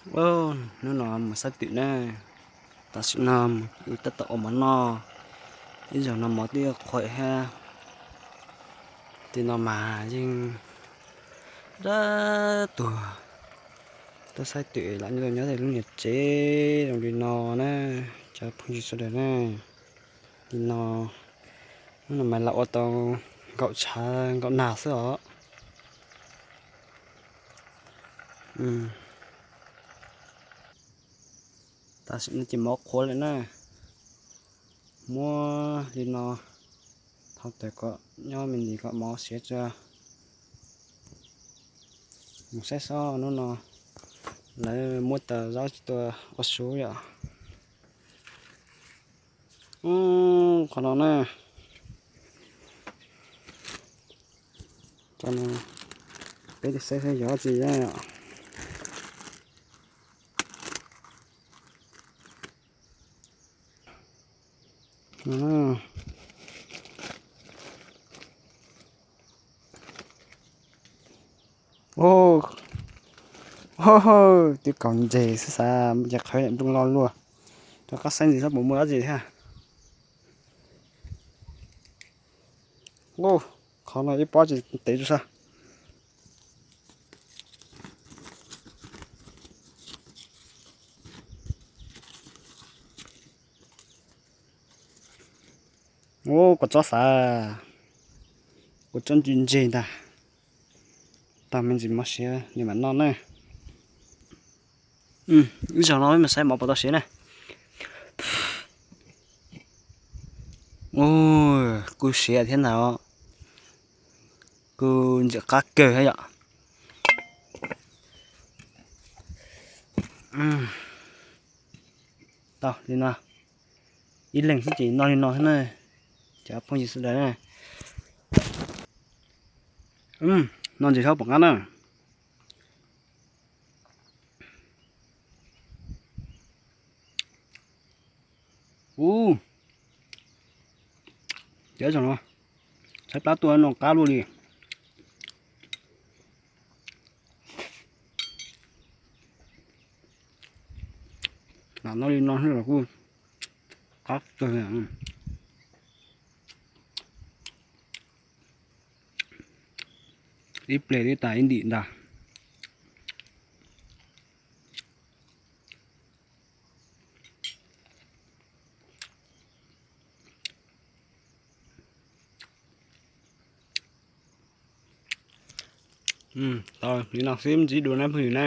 Hnub no mus saib twm na, tam sim no wb tab tom ua mov noj, ib zaug no mov twb qhuav thiab. Tim no mas yeej dab tuag, tuaj saib twm lam nyob lub niag tsev zoo li no na, cov phooj ywg sawv daws na. Li no, hnub no mas lam ua tau nkaum tshav nkaum nag xwb os. Tam sim no ces mov qhuav lawm na, muab li no thau tawm kom nyob me ntsis kom mov siav tso. Mus saib xwb, hnub no lawv muab tau zaub tsis tua ua su yom. Qhov no na, peb saib saib yog dab tsi. Twb kaus ntseg xwb xav ces qhwv nplooj loj luaj. Rov qab saib ntxiv saib puas muaj dab tsi thiab. Qhov no ib pob tsis tev tsuj sab. Ua kua txob xav, kua txob ntsws ntseg ntag. Tag me ntsis mov siav li mam noj na. Ib zaug no peb mus saib mov puas tau siav na. Kuj siav thiab ntag, kuj ntxim qab kawg thiab yom. Tau li no, ib leeg xwb ces noj li no xwb na, cov phooj ywg sawv daws na. Noj ntsis saib puas qab na. Ub, cov zoo no, tshaib plab tuaj no qab luaj li. Lam noj li no xwb los kuj qab kawg. Ib pliag twb tas ib ntim ntag. Tau li no xwb ntxiv dua na phooj ywg na.